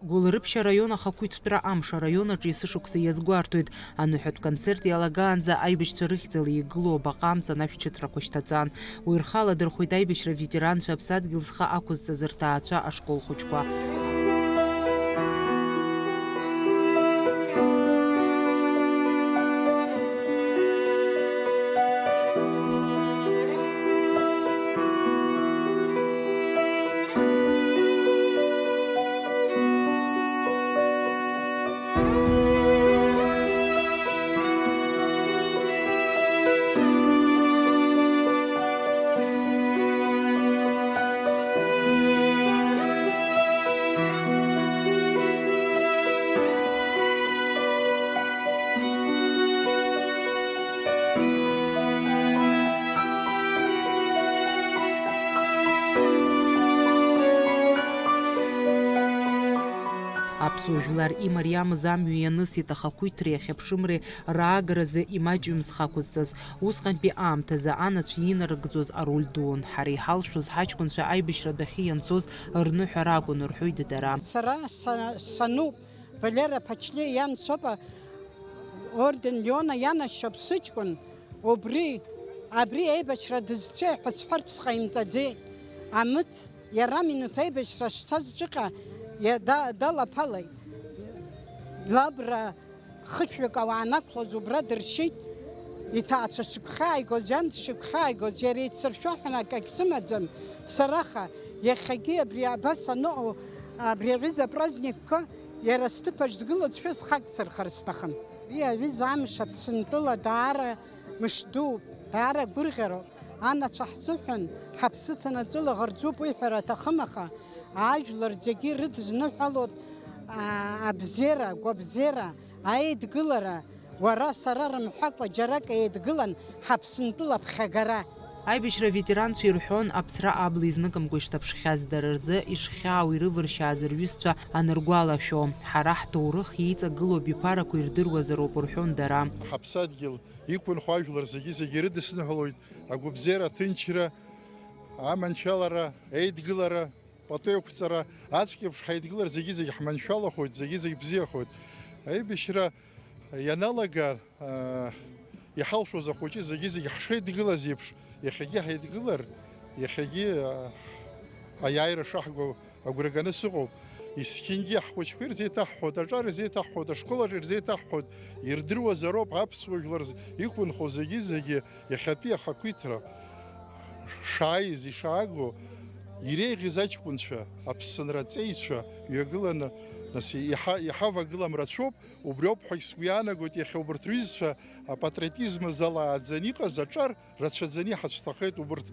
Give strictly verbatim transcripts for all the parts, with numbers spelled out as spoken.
Гәылрыԥшь араион ахақәиҭтәра амш араион аҿы есышықәса иазгәарҭоит. Аныҳәатә концерт иалагаанӡа аибашьцәа рыхьӡала игылоу абаҟа амҵан ашәҭыҭрақәа шьҭаҵан. Уи рхы аладырхәит аибашьра ветеранцәа аԥсадгьыл зхы ақәызҵаз рҭаацәа ашкол хәыҷқәа. Аԥсуа жәлар имариамыз амҩа ианысит ахақәиҭреи ахьыԥшымреи раагаразы имаҷҩым зхы ақәызҵаз. Усҟантәи аамҭазы анацәа инарыгӡоз ароль дуун. Ҳара иҳалшоз ҳаҷкәынцәа аибашьра адәахьы ианцоз рныҳәара акәын, рҳәоит дара. Сара са-, сануп, Валера Ԥачлиа иан соуп, орден Леона ианашьоуп сыҷкәын. Убри, абри аибашьра дызцеи ҳәа сҳәартә сҟаимҵаӡеит. Амыт, иара минуҭ аибашьра шцаз ҿыҟа иа-, да-, далаԥалеит. Лабра хышәҩык ауаа анақәлоз убра дыршьит. Иҭаацәа шыгәхьааигоз, иан дшыгәхьааигоз, иара еицыршәо ҳәа акагь сымаӡам. Сараха, иахьагьы абри абас аныҟоу, абри аҩыза апраздникқәа иара сҭыԥаҿ дгылазшәа схы агсырхар сҭахын. Ари аҩыза амш Аԥсынтәыла даара мышдууп, даара гәырӷьароуп. Анацәа ҳзыҳәан ҳаԥсы ҭанаҵы лаӷырӡуп уи ҳәара аҭахым, аха ажәлар зегьы ирыдызныҳәалоит, аа, абзиара, агәабзиара, аидгылара, уара, сара рымҳәакәа џьарак еидгылан ҳаԥсынтәыла аԥхьагара. Аибашьра аветеранцәа ирҳәон, аԥсра абла изныкымкәа ишҭаԥшхьаз, дара рзы ишхьаау ирывыршьааз рҩызцәа аныргәалашәо. Ҳара ҳҭоурых иеиҵагылоу абиԥарақәа ирдыруазароуп, рҳәон дара. Ҳаԥсадгьыл иқәынхо ажәлар зегьы-зегьы ирыдысныҳәалоит агәабзиара, аҭынчра, аманшәалара, еидгылара, пату еиқәҵара, ацәгьеиԥш ҳаидгылар зегьы-зегь ҳманшәалахоит, зегьы-зегь бзиахоит. Аибашьра ианалага, аа, иҳалшоз ахәыҷы зегьы-зегь ҳшеидгылаз еиԥш, иахьагьы ҳаидгылар, иахьагьы, аа, аиааира шаҳго агәра ганы сыҟоуп. Есқьынгьы ҳхәыҷқәа ирзеиҭаҳҳәоит, аҿар ирзеиҭаҳҳәоит, ашкол аҿы ирзеиҭаҳҳәоит, ирдыруазароуп аԥсуа жәлар з-, иқәынхо зегьы-зегьы иахьатәи ахақәиҭра шааиз, ишааго, иреиӷьыз аҷкәынцәа, аԥсынра аҵеицәа ҩагыланы, нас, иҳа-, иҳавагылам рацәоуп, убриоуп ҳәагь сгәы иаанагоит, иахьа убарҭ рҩызцәа апатриотизм азы алааӡаны иҟаз аҿар рацәаӡаны иҳацәҭахеит, убарҭ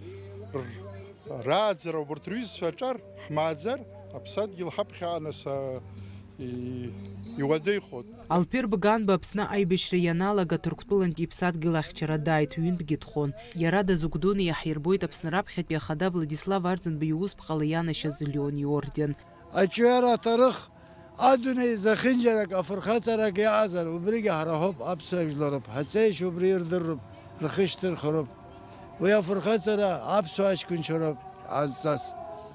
р-, рааӡара, убарҭ рҩызцәа аҿар ҳмааӡар, аԥсадгьыл ҳаԥхьа аанаса и-, иуадаҩхоит. Алпер Бганба Аԥсны аибашьра ианалага Ҭырқәтәылантәи иԥсадгьыл ахьчара дааит, ҩынтәгьы дхон. Иара дазыгәдуны иаҳирбоит Аԥсны раԥхьатәи ахада Владислав Арӡынба иусԥҟала ианашьаз Леон иорден. Аҿиара аҭарых адунеи зехьынџьарак афырхаҵарак иаазар, убригьы ҳара ҳоуп, аԥсуа жәларуп, ҳаҵеишь убри ирдырроуп, рхы шьҭырхроуп. Уи афырхаҵара аԥсуа аҷкәынцәа роуп иҟазҵаз.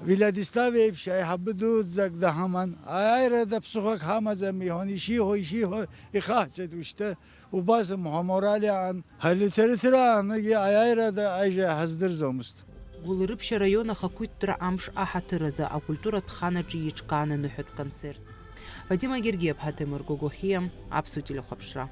Владислав еиԥш аиҳабы дуӡӡак даҳаман, аиааирада ԥсыхәак ҳамаӡам иҳәон, ишиҳәо, ишиҳәо ихаҳҵеит ушьҭа, убас амҳаморал иаан, ҳалитератураангьы аиааирада ажәа ҳаздырӡомызт. Гәылрыԥшь араион ахақәиҭтәра амш аҳаҭыр азы акультуратә хан аҿы еиҿкаан аныҳәатә концерт. Фатима Гергиаԥҳа, Ҭемыр Гогохиа, Аԥсуа телехәаԥшра.